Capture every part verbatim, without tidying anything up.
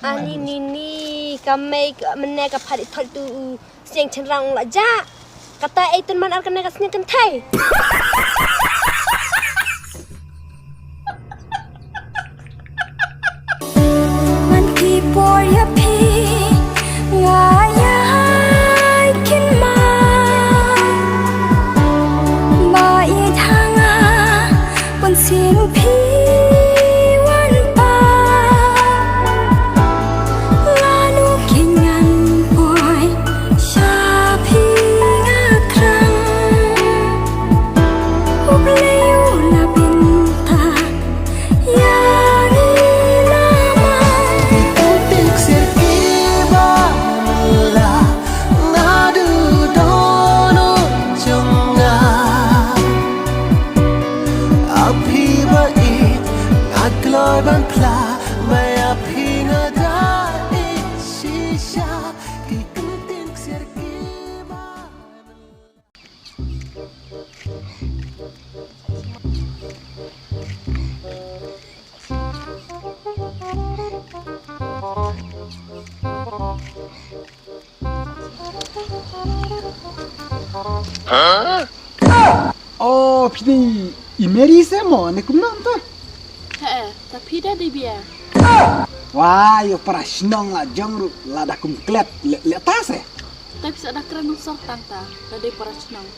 Ani ni ni ka mei ka mene ka phadi thot tu u seng chen rang la ja. Kata ei tun man ar kane ka seng chen thai. Man ki por ya phi nga ya kin ma. Ba i thanga pun sing phi wan pa. Lanu kingan poi sha phi nga krang. U blei u la binta ya ni lama. Tek sir ki ba la na du dono chunga. Aphi ba i akloi ban pla. Maya phi nga da i shisha ki kunting sir ki ba. Oh, phi dei i Mary se mo, ne kumno to? He, ta phi da dei bia. Wa, ïa para shnong la jong ruh la da kum klet le, le ta se. Ta phi sa da kren nong sor tang ta, ta dei para shnong.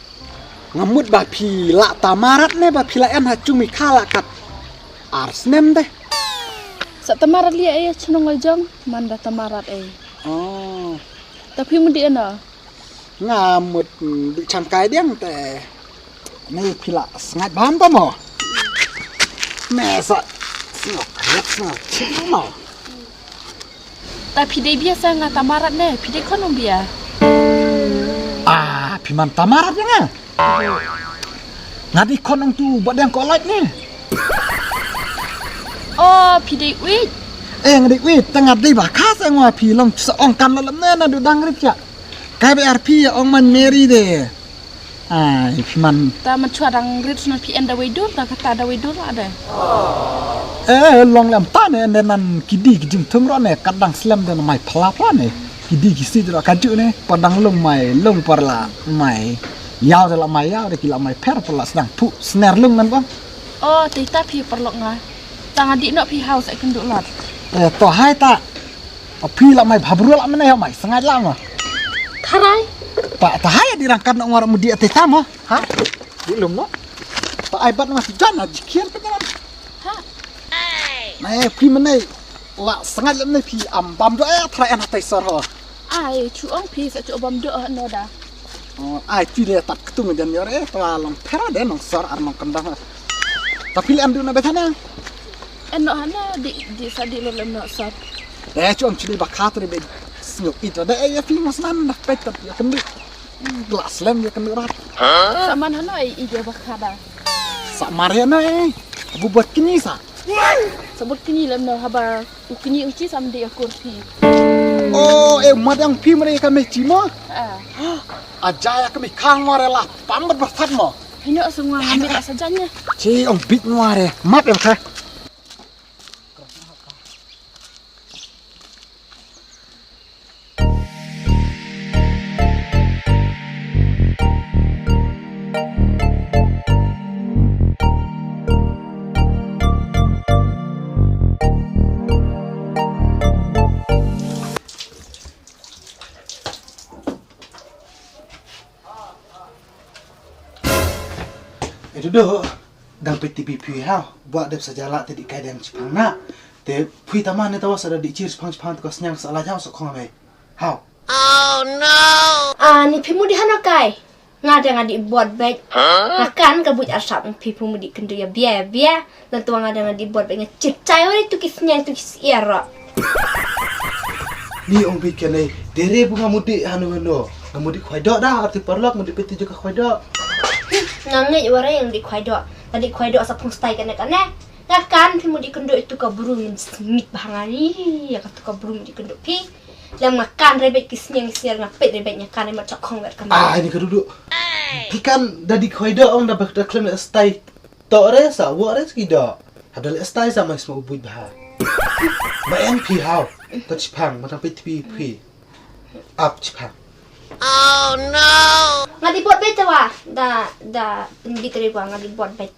Nga mut ba phi la tamarat ne ba phi la em ha chung mi kha la kat ar snem de. Sa tamarat lia ei shnong la jong, man da tamarat ei. Oh. Ta phi mut di ena. Nga mut, mm, du chang kai diang te. Ni phi la sngat bam ta mo. Me sa sngat sngat mo. Ta phi dei bia sa nga tamarat ne, phi dei khon ong bia. Ah, phi man tamarat ne nga. Nga dei khon ong tu ba deng ko lait ne. Oh, phi dei wit. Eh, nga dei wit, ta nga dei ba kha sa nga phi long sa ong kan la lam ne na du dang rip cha. Kai ba ar phi ong man Mary de. Ai, phi man. Ta man chwa dang rit sna phi en da wei dur, ta kata da wei dur la de. Eh, long lem ta ne, ne nan ki di ki jing thung ro ne, kat dang slem de na mai phla phla ne. Ki di ki si de ro ka ju ne, pa dang lung mai, lung par la mai. Yaw de la mai, yaw de ki la mai pher par la sdang phu, sner lung nan bang. Oh, te ta phi parlok nga. Ta nga di no phi house ai kendu lot. Eh, to hai ta. O phi la mai bhabru la mene ya mai, sngai la ma. Tharai. Ta, ta hai di rangkat na ngwar mudi ate tama. Ha? Di lum no. Ta ai bat ma ti jan na jikian pe jan. Ha? Na e phi mene la sngai la mene phi am bam do e tharai an hatai sor ho. Ai, chu ong phi sa chu bam do no da. Oh, ai ti de tat ktung jan yor e, ta long thera de nong sor ar nong kendang. Ta phi le am du na bethana. En no hana di, di sa di lo lem no sor. Eh, chu am chini ba khat ri be sngok it da eh ya film mas nan da pet tat ya kendu. Glass lem ya kendu rat. Sa man hana eh i dia ba khada. Sa mar ya na eh. Bu buat kini sa. Sa buat kini lem no haba u kini u chi sam di akur phi. Oh, eh, madang phi mari ka me chi mo? Ah. Aja ya ka me khang mare la. Pam ber ber sat mo. Hino sungwa ngamit asa janya. Chi ong bit mare. Map em kha. Itu doh. Dang peit T V phi haw, buh dep sa jala te dih kai dang chiphang na. Te phi tama ne tawa sa da dih chir chiphang chiphang te ka snyang sa la jaw sa khong me. Haw. Oh no. Ah, ni phi mut di hano kai. Nga dang nga dih buat bek. Nga kan ka buit asap phi phi mut di kendu ya bia ya bia. Lan tuwa nga dang nga dih buat bek nga chip chai wari tu ki snyang tu ki siar ro. Ni ong bit kane, dere bu nga mut di hano hano. Nga mut di khwai dok da, arti parlok mut di peti juga khwai dok. Nga ngeit wara yang di khwai dok. Tadi khwai dok sa phung stai kane kane. Nga kan phi mut di kendu itu ka bru min smit bahanga ni. Ya ka tu ka bru mut di kendu phi. Lem nga kan rebet ki snyang siar nga pet rebet nga kan rebet chok khong wer kan. Ah, ini ka duduk. Phi kan da di khwai dok ong da bak da klem stai. Tok re sa, wok re ski dok. Hadal stai sa mai sma ubuit bha. Ba en phi haw. Ta chi phang, ma tang phi phi phi. Ap chi phang. Nga di bot beit te wa. Da, da, ngi tri wa, nga di bot beit.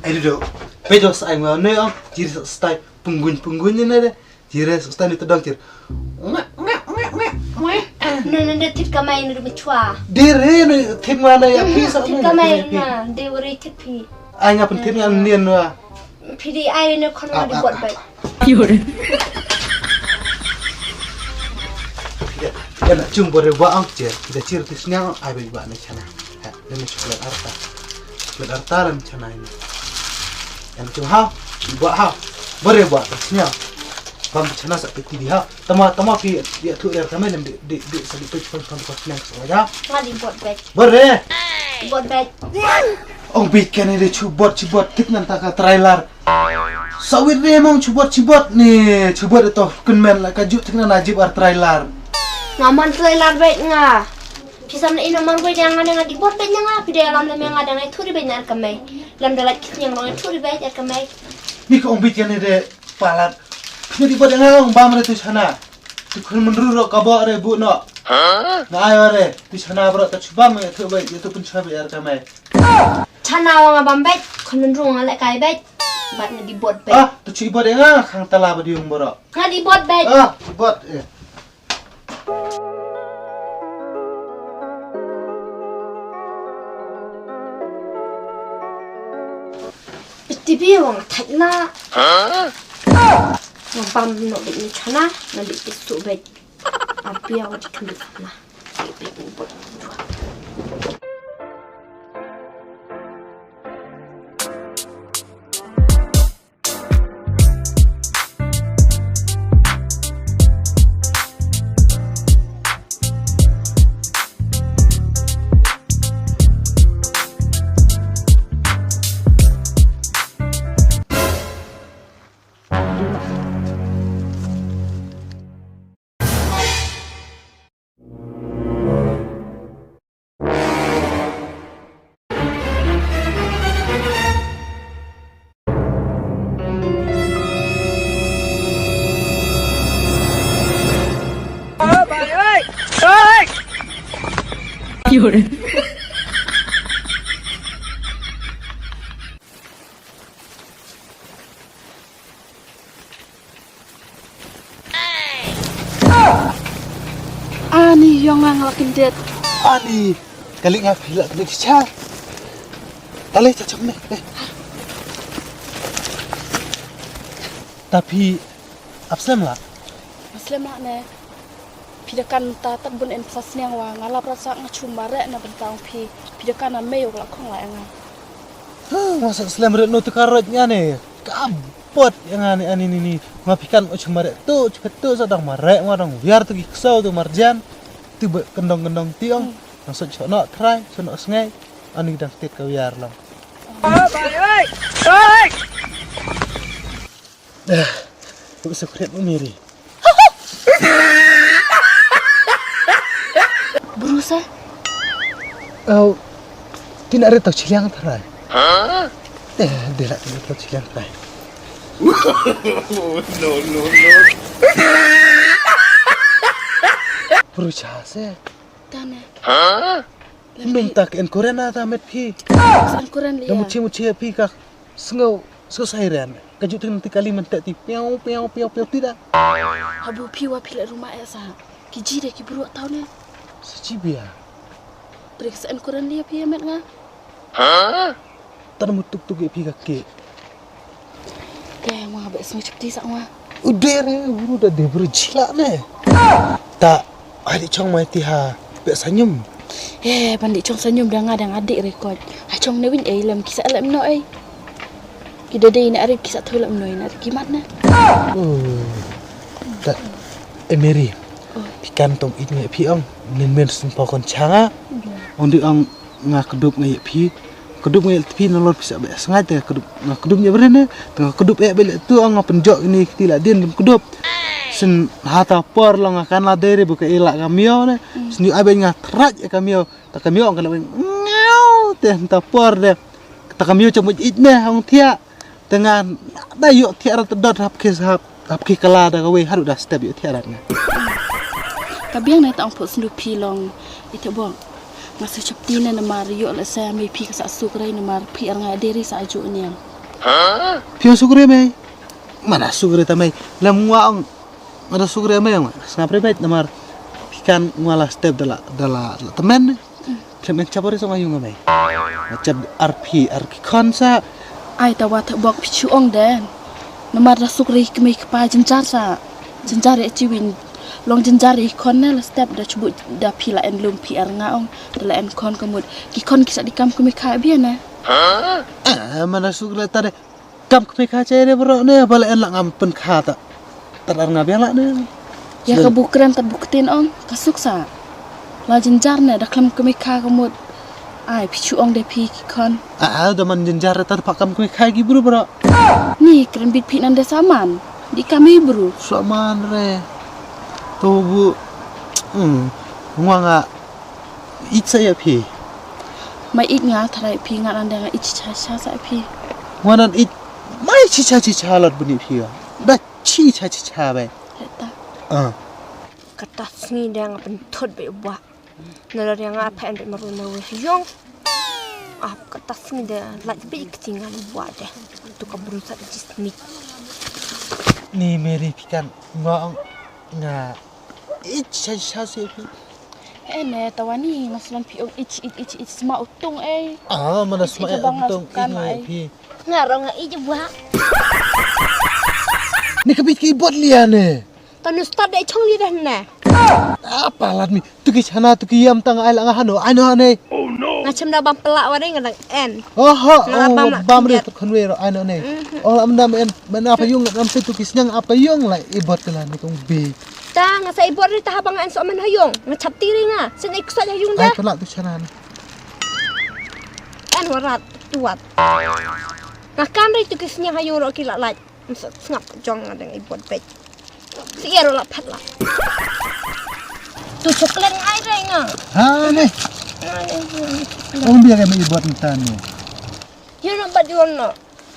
Ai do. Peit do sa ai ma ne ong. Jiri sa stai punggun punggun ne de. Jiri sa stai ni tedang jir. Nga nga nga nga nga. No no de tip kamai ni de mechwa. Dire ne tip ma na ya phi sa. Tip kamai na de wari tip phi. Ai nga pen tip nga nien wa. Phi di ai ne khon nga di bot beit. Ïa, ïa na chung bore wa ang cher, da cher ti sniang ai bai ba na chana. Ha, le me chocolate arta. Chocolate arta lam chana ini. Ïa na chung ha, wa ha. Bore wa ti sniang. Bam chana sa peti di ha. Tama tama pi ïa tu ler kame lem di di di sa di pet pon pon pon sniang sa ya. Nga di bot beit. Bore. Bot beit. Ong bit kane de chu bot chu bot tik nan ta ka trailer. Sawit re mong chubot chubot ni chubot to kynmen la ka ju thikna na jib ar trailer. Nga man trailer beit nga. Phi sam na ina man beit nga ne nga di bot beit nga phi de lam le me nga dang ai thuri beit ar kamai. Lam da lait kit nyang long ai thuri beit ar kamai. Ni ko ong bit kane de palat. Phi di bot nga ong bam re tu chana. Tu khun menru ro ka bo re bu no. Nga ai re tu chana bro ta chubam ya tu beit ya tu pun chabe ar kamai. Chana wa nga bam beit, khun menru nga leh kai beit. Bad nga di bot beit. Ah, tu chi bot eh nga khang tala ba diung boro. Nga di bot beit. Ah, bot eh. Piti bi wa nga thait na. Nga bam no beit ni chana, nga di pisu beit. Apia wa di khun di khun na. Ani yong ang la kendet. Ani kali nga phi la kendet cha. Tale cha cham ne. Ta phi ap slem la. Ap slem la ne. Phi da kan ta tat bun en psa sniang wa nga lap rasa nga chum bare na bentang phi. Phi da kan na mei la khong la nga. Nga sa slem rit no te karot nga ne. Ka bot nga ne ani ni ni. Nga pikan o chumare tu chupet tu sa dang mare nga dang wiar tu ki ksau tu marjan. Tu be kendong kendong tiong. Nga sa chok no trai chok no sngai. Ani dang tit ka wiar long. Oi oi oi. Oi. Dah, tu bisa kret Mary. Brusa. Oh, tina re tau chiliang tharai. Hah? Eh, dia lah tina tau chiliang tharai. No, no, no. Brusa se. Tane. Hah? Minta ke enkoren ata met phi. Enkoren li. Yang muchi muchi phi ka. Sngau, sngau siren. Ka ju ting ti kali men te ti piau piau piau piau ti da. Habu phi wa phi le rumah ya sa. Ki ji de ki bru tau ne. Sa ji bia. Bri sa enkoren li phi met nga. Tan mu tuk tuk phi ka ke. Te wa be sngau chapti sa wa. Uder bru da de bru jila ne. Ta Ai di chong mai ti ha. Pek sanyum. Eh, ban di chong sanyum da nga dang adik rekod. Ha chong ne win ei lem kisa lem no ei. Ki dede ina arit kisa thu lem no ina arit kimat na. Oh. Ta. Eh, Mary. Oh. Pikan tong it ngai phi ong. Nin men sin pokon changa. Ong di ong nga kedup ngai phi. Kedup ngai phi nalor pisa be sngai te kedup nga kedup nya beren ne. Te nga kedup eh bele tu ong nga penjok ini kiti la din kedup. Sin hata por lo nga kan la dere buka ila ka mio ne. Sin yu abe nga trak ka mio. Ta ka mio ong kan la ngau te hata por de. Ta kam ïoh jam ïeit ne hong thiah. Te nga da ïoh thiah rat dot hap ki hap hap ki kala da kawei haduh da step ïoh thiah rat nga. Ka biang ne ta ong phot sndu phi long i te bok. Nga sa chapti ne namar ïoh la sa mei phi ka sa suk rei namar phi ar nga deri sa ju niang. Phi ong suk rei mei. Mana suk rei ta mei. Lam ngwa ong. Mana suk rei mei ong. Sngap rei mei namar phi kan ngwa la step da la da la da la temen ne. Khlem en chap ri song ayung amai. Chap arphi arki khon sa. Ai ta wa ta bok phi chu ong den. Namar da suk ri kmai kpa jinjar sa. Jinjar e chiwin. Long jinjar e khon ne la step da chubut da phi la en lum phi ar nga ong. Da la en khon kamut. Ki khon ki sa di kam kmai kha bia ne. Ah, mana suk ri ta de. Kam kmai kha chai re bro ne ba la en la ngam pyn kha ta. Tar ar nga biang la ne. Ya ka buk kren tar buk tin ong ka suk sa. La jinjar ne da khlem kmai kha ka mut. Ai phi chu ong de phi ki khon. Ah, ah, da man jinjar tar pa kam kmai kha ki bru bro. Ni kren bit phi nan de saman. Di kami bru. Saman re. To bu. Hmm. Ngwa nga. Ïeit sa ïa phi. Mai ïeit nga tharai phi nga nang dang ïeit cha cha sa phi. Nga nang ïeit mai chi cha chi cha lat buni phi. Da chi cha chi cha bai. Heta. Ah. Kata sngi dang pynthut bai wa. Nalor yang apa yang marul marul yong. Ah kata sngi de lat bai kti nga wa de. Tu ka berusaha jismit. Ni Mary phi kan nga nga ïeit cha cha si phi. Eh ne tawani maslon phi ong ich ich ich ich sma utung eh. Ah mana sma utung kan eh phi. Nga rong nga ïeit bwa. Ni ka bit ki bot lia ne. Tanu start dei chong li dah ne. Apa lat mi tu ki chana tu ki yam tang ai la nga hano ai no ne. Nga chem da bam pelak wa dei nga dang en. Oh ha oh bam ri tu khon we ro ai no ne. Oh la mendam en men apa yung ngam tu ki snyang apa yung la i bot kala ni kong bi. Ta nga sa ibot ri ta haba nga en sok man ha yung nga chap tiri nga sen ik sa ha yung da. Ai pala tu chana ni. En warat tuat. Nga kan ri tu ki snya ha yung ro ki la lait. Nga sa sngap jong nga dang ibot bek. Si ero la phat la. Tu chocolate ai ri nga. Ha ni. Ong bia ka me ibot ntan ni. Hero ba di wan no.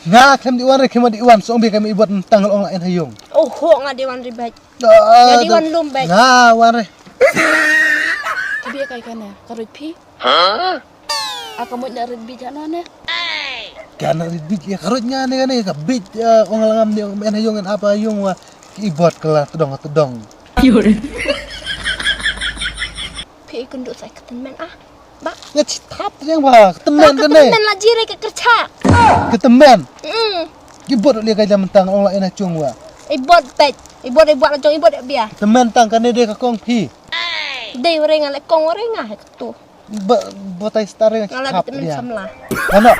Nga khlem di wan re khlem di wan song bi kam i bot tang ong la en ha yung. Oh ho nga di wan ri bek. Nga di wan lum bek. Nga wan re. Ka bi kai kane ka ruj phi. Ha? Aka mut na rit bi jana ne. Kana rit bi ya ka ruj nga ne ne ka bi ong la ngam ni ong en ha yung en apa yung wa ki bot kala tedong tedong. Phi ikun duk sai keten men ah. Ba. Nga chi thap riang ba, ketemen ka ne. Ketemen la jire ka kercha. Ketemen. Mm. Ki bot le ka jam tang ong la ina chung wa. I bot pet. I bot i bot la jong i bot bia. Ketemen tang ka ne de ka kong phi. Dei ware nga le kong ware nga he tu. Ba botai star nga chi thap riang. Samla. Ano.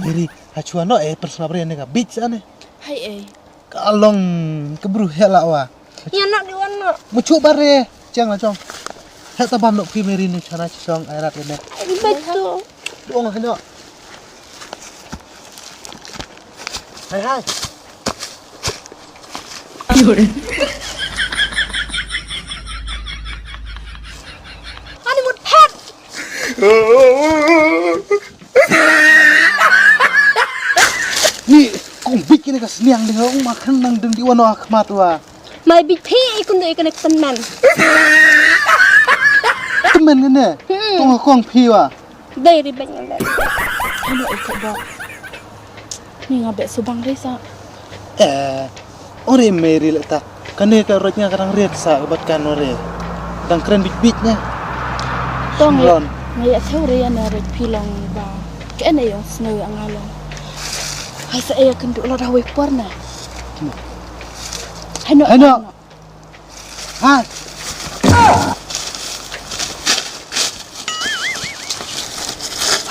Diri ha chua no e personal bre ne ka bit sa ne. Hai e. Ka long ka bru he la wa. Ïa nak di wan nak. Mu chu bare chang la chong. He ta bam nok ki meri ni chana chi chong ai rat ne. Ai bet tu. Dong he nok. Hai hai. Ani mut phet. Ni kong bit kini ka sniang ding ong ma khan nang ding di wano khmat wa. Mai bit phi ikun do ikun temen. Temen ngene. Tong kong phi wa. Dei ri bek ngene. Ano ikut bok. Ni nga bek subang ri sa. Eh, ore meri le ta. Kane ka roj nga ka dang riat sa ka bat kan ore. Dang kren bit bit ne. Tong ron. Nga ya thew re ya na roj pilong ba. Ka ene yong snow ya nga long. Hai sa ya kendu lo da wei por na. Hai no. Hai no. Hai.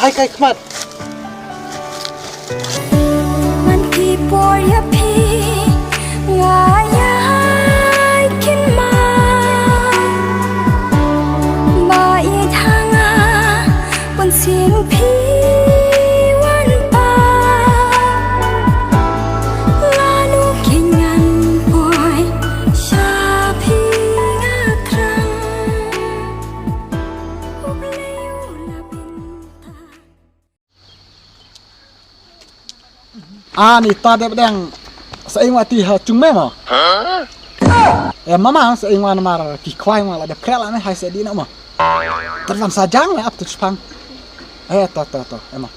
Hai kai khmat. Man ki por ya phi nga ya kin ma. Ba i thanga pun sing phi wan pa. Lanu kin ngan poi sha phi nga krang. Ani ta dep deng sa ing wa ti ha chung me mo. Eh mama sa ing wa namar ki khwai wa la dep khreh la me hai sa di na mo. Ter van sa jang me ap tu chpang. Eh to to to eh mo.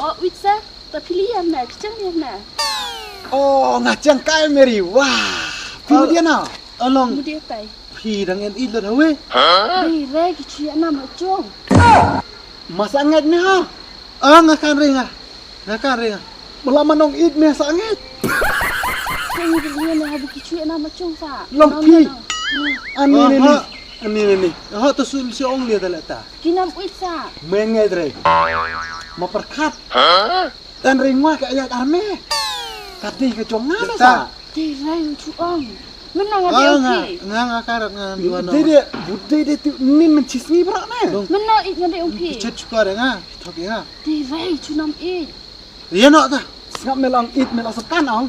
O witsa ta pili ya me kichang ya me. Oh nga chang kai meri wah. Pi dia na. Along. Mudia tai. Phi dang en id lut hawe. Dei re ki chu ïa na ma chung. Masa ngait me ha. Ah nga kan ring ah. Nga kan ring ah. Mula manong id me sa ngait. Kong dei ne ha bu ki chu ïa na ma chung sa. Long phi. Ani ni ni. Ani ni ni. Ha ta sul si ong lia ta la ta. Ki nam uit sa. Me ngait re. Ma perkhat. Tan ring wa ka ayat arme. Kat dei ka jong nga sa. Dei rai u chu ong. Mynno nga dei ong phi. Nga nga karat nga ni wan. Dei dei budai dei tu nin men chis ni bra ne. Mynno ik nga dei ong phi. Chet chukar nga. Thok nga. Dei rai chu nam ik. Ria no ta. Sngap me long ik me long sakan ong.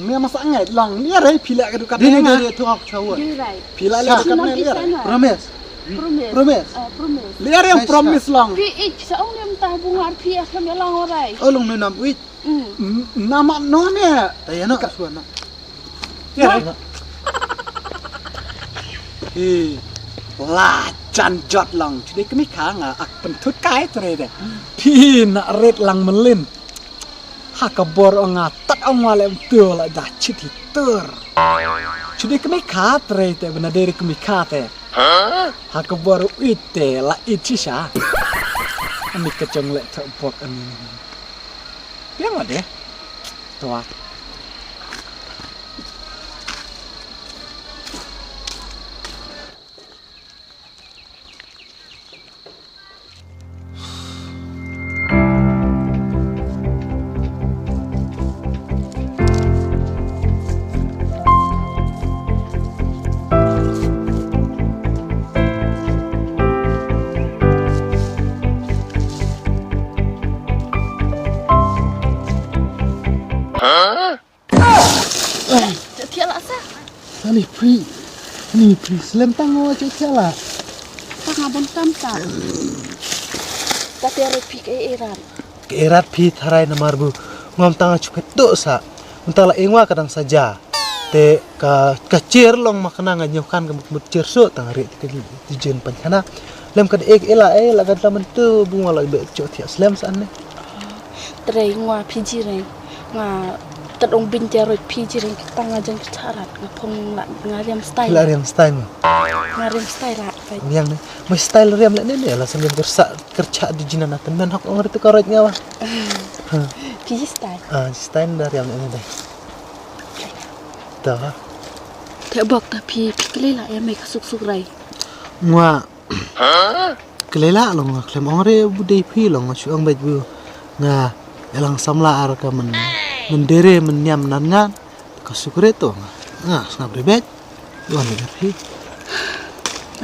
Me masa ngai long ni rai phi lek ka dukat. Dei dei dei thok chawa. Dei rai. Phi lek ka dukat me rai. Promise. Promise. Promise. Promise. Lia ria promise long. Phi ik sa ong nem ta bungar phi asam ya long rai. Oh long me nam ik. Nama no ne. Ta ya no ka suan no. Hi. La jan jot long. Chide kemi kha nga ak pentut kai tre de. Phi na ret lang melin. Ha ka bor nga tat ong wa lem tu la da chit hi tur. Chide kemi kha tre te bena deri kemi kha te. Ha ka bor ite la ichi sha. Ami ka chong le thok bok ami. Piang ade. Tua. Thiah lah sa. Ani phi. Ani phi slem tang wa che thiah lah. Tang abon tam ta. Ta te ro phi ke erat. Ke erat phi tharai na marbu. Ngam tang chu phet do sa. Unta la ingwa ka dang saja. Te ka ka cher long ma kana nga nyokan ka mut cher so tang ri ti jen pan kana. Lem ka ek ela ela ka tla mentu bunga la be cho thiah slem sa ne. Trei ngwa phi jireng nga tad ong bin te roi phi jireng kita nga jang kita rat nga phong la nga riam style. La riam style. Nga riam style la. Riam ne. Mo style riam le ne ne la sen ker sa ker cha di jinan aten men hok ong rit ka roi nga wa. Phi style. Ah style da riam ne ne dai. Ta. Te bok ta phi phi kle la ya me ka suk suk rai. Ngwa. Klela long nga khlem ong re bu dei phi long nga shu ong beit bu nga elang samla ar ka men men dere men niam nan nga ka sukre to nga nga sngap re beit wan re phi.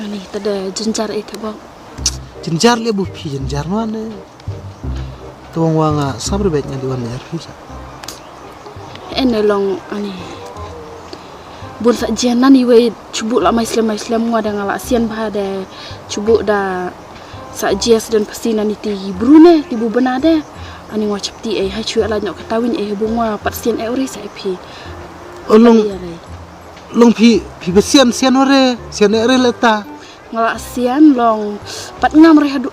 Ani ta de jinjar e te bok. Jinjar le bu phi jinjar wan de. Tuang wa nga sngap re beit nga di wan re phi sa. Ene long ani bun sa jian nani wei chubu la mai slem mai slem ngwa da nga la sian ba de chubu da sa jias den pasi nani ti brune ti bu bena de ani ngwa chapti ei hai chu ala nyok katawin ei bu ngwa pat sian e ori sa phi. Olong long phi phi ba sian sian ore sian e ore leta. Nga la sian long pat ngam re hadu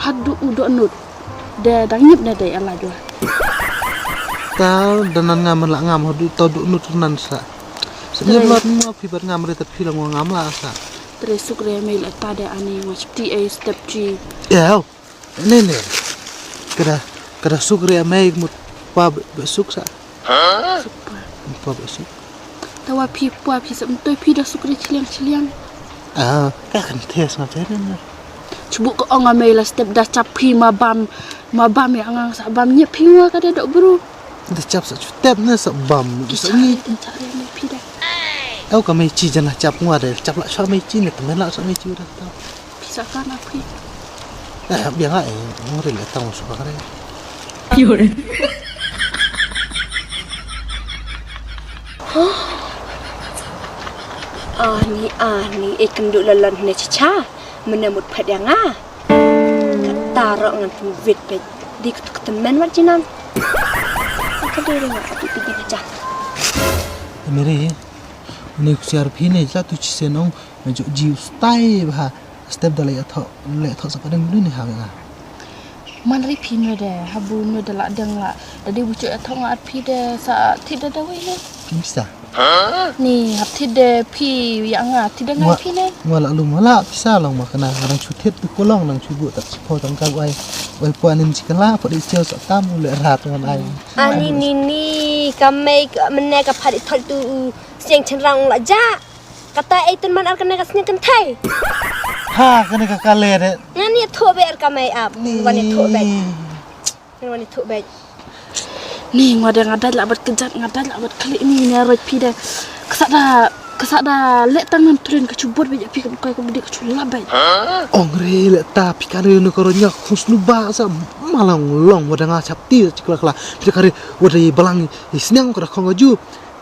hadu u do nut. De dang nyip ne de ala jua. Ta danan ngam la ngam hadu to do nut nan sa. Senyap lat ngam phi pat ngam re tat phi la ngam la sa. Tre suk re me la ta de ani ngam chipti ai step chi. Yau. Ne ne. Kada kada suk re me mut pa be suk sa. Suk pa. Pa ba suk. Tawa phi pa phi sa mtoi phi da suk re chiliang chiliang. Ah, ka kan tes ma tes ne. Chubu ko ong amei la step da chap phi ma bam ma bam ya ngang sa bam nye phi wa ka da dok bru. Da chap sa chu tep ne sa bam sa ni. Ka cha re ne phi da. Au ka mei chi jana chap ngwa de chap la sa mei chi ne temen la sa mei chi da. Pisa kana phi. Eh, biang ai, ngori le tang so kare. Yore. Ani ani e kendu lalon ne chicha. Mene mut phet yang ah. Aro ngan pynwit peit. Di kut kut men wat jinan. Ka dei ring ati pi di pecah. Mary, une u ksiar phi ne jla tu chi senong, me jok ji u stai bha. Step da le ya tho, le tho sa padeng ne ha nga. Man ri phi ne de, habu ne de la deng la. Da di bu jok ya tho nga at phi de sa thi de de wei ne. Phi pisa. Ni hap thit de phi ya nga thit de ngai phi ne. Nga la lum la pisa long ma kana nang chu thit tu ko long nang chu bu tak sipho tang ka wai. Wai pua nin chi kala pha di sio sa tam u le rat ngan ai. Ani ni ni ka mei ka mene ka pha di thot tu u siang chen rang la ja. Kata ai tun man ar kane ka sniang kan thai. Ha kane ka kale de. Ngani tho be ar ka mei ap. Ngani tho be. Ngani tho be. Ni nga de nga dai la bat kejat nga dai la bat kali ni ne roi phi de. Kasa da kasa da le tang nam tren ka chu bot be phi ka kai ka budi ka chu la be. Ong re le ta phi kan re no ka ro nya khus nu ba sa malang long wa da nga chap ti chikla kla. Phi ka re wa da balang i sniang ka da khong ka ju.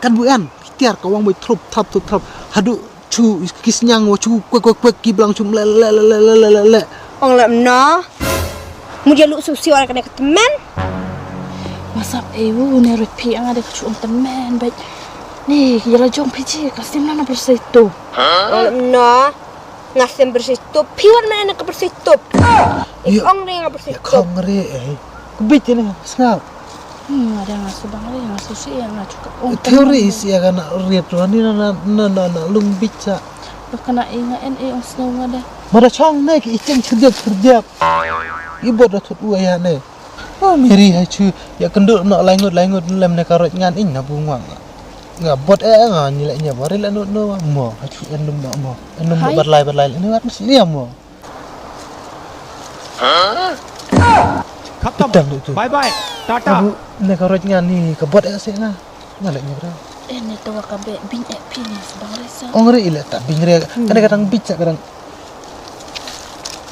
Kan bu en. Tiar ka wang bai thrup thrap thrup thrap hadu chu ki sniang wa chu kwek kwek kwek ki blang chu le le le le le le le. Ong le mno. Mu dia lu su siwa ka ne ka temen. Masap e wu ne rut phi anga de ka chu ong temen bai. Ni ya la jong phi ji ka sim na na bersai tu. Ong le mno. Nga sem bersai tu phi wan mana ka bersai tu. Ong re nga bersai tu. Kong re eh. Kubit ni sngap. Hmm, ada nga subang ri nga susi ya nga chuka. Theory isi ya kana riat tu ni na na na na lung bicha. Bakana inga en e ong snow nga de. Mada chong ne ki icheng chirjap chirjap. Ibot da thut ua ya ne. Oh meri hai chu ya kendu no langut langut lem ne karot ngan ing na bu ngwang. Nga bot e nga ni le nya bari le no no mo hai chu en lum no mo. En lum no bat lai bat lai ni wat mesti ya mo. खत्म। Itang tu. Bye bye, Tata. Abu ne ka roj nga ni ka bot eh sih nga. Nga lek nya bra. Eh ne tawa ka be bing eh pini sebang resa. Ong ri ile ta bing re. Kane kadang bicha kadang.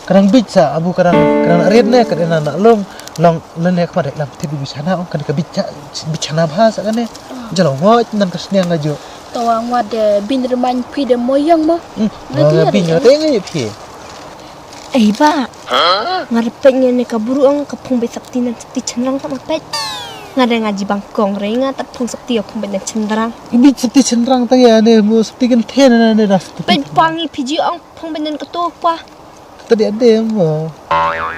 Kadang bicha abu kadang kadang rit ne kadang na long long lene kma dek lam tibi bichana ong kane ka bicha bichana bahasa kane. Jalo ngoj nan ka sniang ajo. Tawa ngwa de bing remain pi de moyang ma. Nga bing te ngi pi. Ei ba. Nga repet ngi ne ka buru ong ka phung beit sapti nan sapti chenrang ta ma pet. Nga de nga jibang kong re nga ta phung sapti phung beit nan chenrang. Beit sapti chenrang ta ya ne mo sapti kan the na ne das. Pet pangi piji ong phung beit nan ketu pa. Tadi ada mo.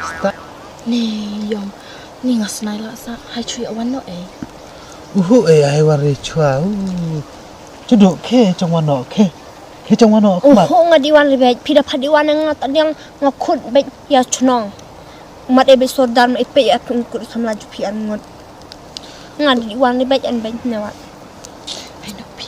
Sta. Ni yong ni nga snai la sa hai chui awan no ei. Uhu ei ai wan re chua. Chu do ke chong wan no ke. Ke chong wan no. Uhu nga di wan re beit pida pha di wan nga ta diang. Nga khut beit ya chnong. Mat e beit sordar mat e peit ya phung kut samla ju phi an ngot. Nga di wan ni beit an beit ne wat. Hai no phi.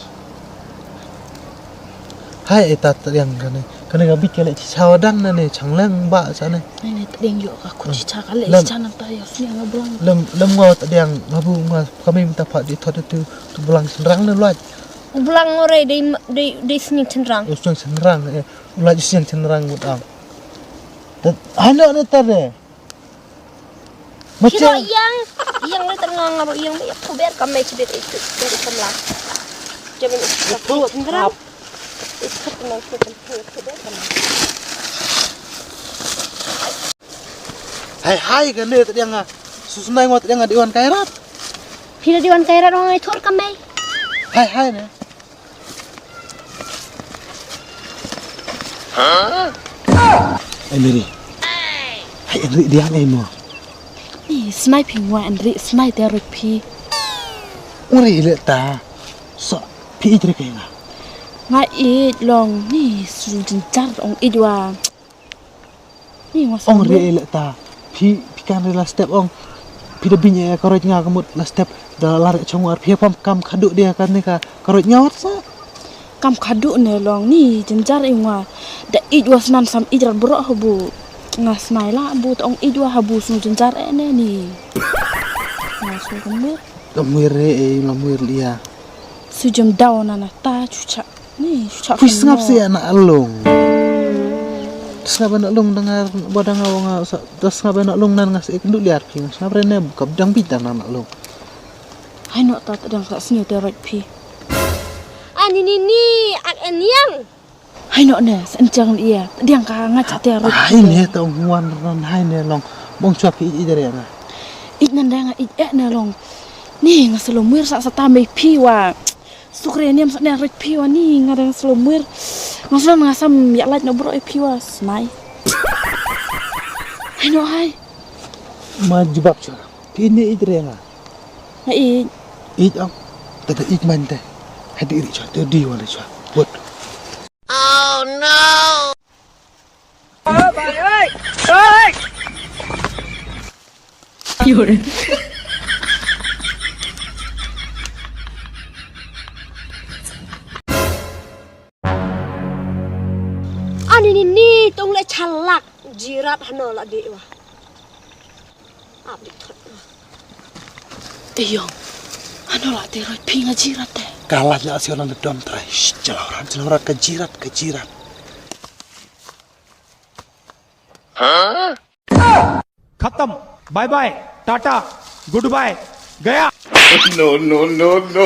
Hai e ta ta yang kane. Kane ga bit kale chi chawa dan na ne chang leng ba sa ne. Ai ne ta ding yo ka khut chi cha kale chi cha nang ta ya sni nga blang. Lem lem ngo ta yang nga bu nga kami minta pha di thot tu tu blang senrang ne lwaj. Blang ngore dei dei dei sni senrang. Sni senrang e. Lwaj sni senrang ngut ang. Hai no ne ta re. Macam yang yang le tengah ngaro yang le aku ber kami cedit itu dari sebelah. Jamin itu aku ngerang. Itu aku nang aku aku ber kami. Hai hai kan dia tadi yang susnai ngot yang di wan kairat. Phi la di wan kairat ong ai thor kami. Hai hai ne. Ai Mary. Hai Enri diam ai mo. Ni smai phi ngwa Enri smai te rut phi. Uri le ta. So phi ijri kai nga. Nga ij long ni su jinjar ong ij wa. Ong re le ta phi phi kan re la step ong. Phi da bing e ka roj nga ka mut la step da la re chong ar phi pam kam khadu dia kan ne ka ka roj nga wat sa. Kam khadu ne long ni jinjar i nga da ij wa snan sam ij rat bro habu nga smai la bu ta ong ij wa habu snu jinjar e ne ni. Nga snu ka mut. Ka mut re e la mut lia. Su jam daw na na ta chucha. Ni, sngap si anak alung. Sngap anak alung dengar ba dengar wang sa sngap anak alung nan ngas ik ndu liar phi sngap rene kap dang bit dang anak alung. Hai no ta dang sa sniu te rot phi. Ani ni ni ak en yang. Hai no ne sen chang lia dang ka nga cha te rot. Hai ne ta wan ran hai ne long. Mong chwa phi ïeit ïeit re nga. Ïeit nan dang ïeit eh na long. Ni nga selo muir sa sa tam ei phi wa. Sukre nem sa ne rek phi wa ni nga dang selo muir. Nga selo nga sam ïa lait na bro ei phi wa snai. Hai no hai. Ma jubab chwa. Phi ni ïeit re nga. Nga ïeit. Ïeit ong. Te da ïeit man te. Hadi ri chwa te di wa re chwa. Wot. Ani ni ni tong le chalak jirat hano la de wa. Ap di thot. Te yong. Hano la te roi phi nga jirat te. Ka la ja sio nan dom trai. Shh, jalo rat, jalo rat ka jirat, ka jirat. खत्म। Bye bye, tata, goodbye, गया। No, no, no, no.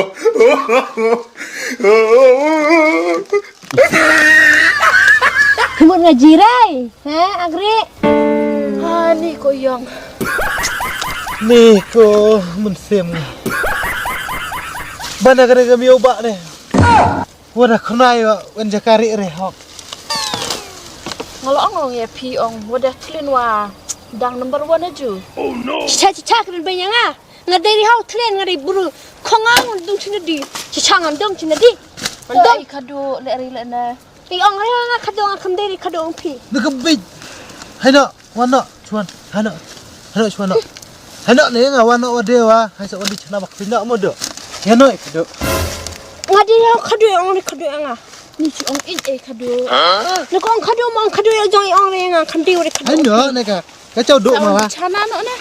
Khmut nga jirai, ha, agri. Ha, ni ko yong. Ni ko mynsiem. Bana kare kami oba ne. Wada khunai wa wan jakari re hok. Nga la ong long ïa phi ong wada thlin wa dang number one aju. Cha cha cha kren banya nga. Nga dei ri hau thlin nga dei buru. Khong nga ngan dong china di. Cha cha ngan dong china di. Dong. Ai khadu le ri le na. I ong ri nga khadu nga kham dei ri khadu ong phi. Ni ka bit. Hai no. Wan no, chuan. Hano. Hano chuan no. Hano ne nga wan no wade wa. Hai sa wade chana bak pina mo do. Ya no ikdo. Nga di ya khadu ong ni khadu nga. Ni chi ong in e khadu. Ni ko ong khadu mo ong khadu ya jong ong ni nga kham di wade khadu. Hano ne ka. Ka chau do ma wa. Chana no ne.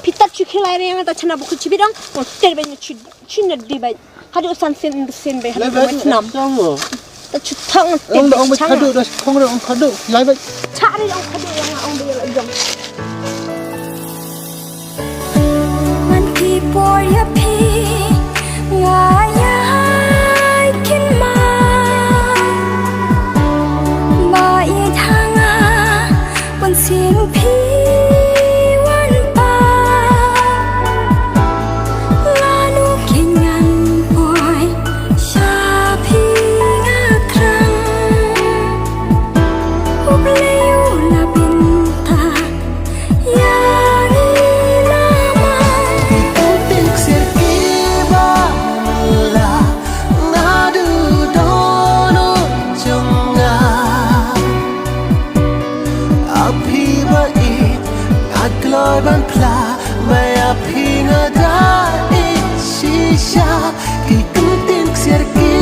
Pita chu khilai re nga ta chana bak chi bidong. Mo ter be ni chi. China di bai. Hadu san sin sin bai hadu bai chnam. Ta chu thang. Ong da ong bai khadu da khong da ong khadu. Lai bai. Cha ri ong khadu yang ong bai la jong. Man ki por ya phi nga ya kin ma. Ba i thanga pun sin phi wan pa. Lanu kingan poi sha phi nga krang. Ublei u la binta ya ni la mai. Ipun tin ksir ki ba la nadu dono chunga. Aphi ba it nga kloi ban phla. Maya phi nga da i shisha ki kum tin ksiar ki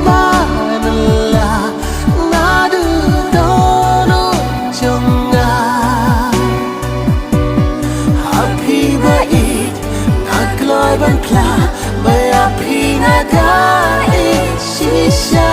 man la nga du dono chong nga. Aphi ba i nga kloi ban phla. Maya phi nga da i shisha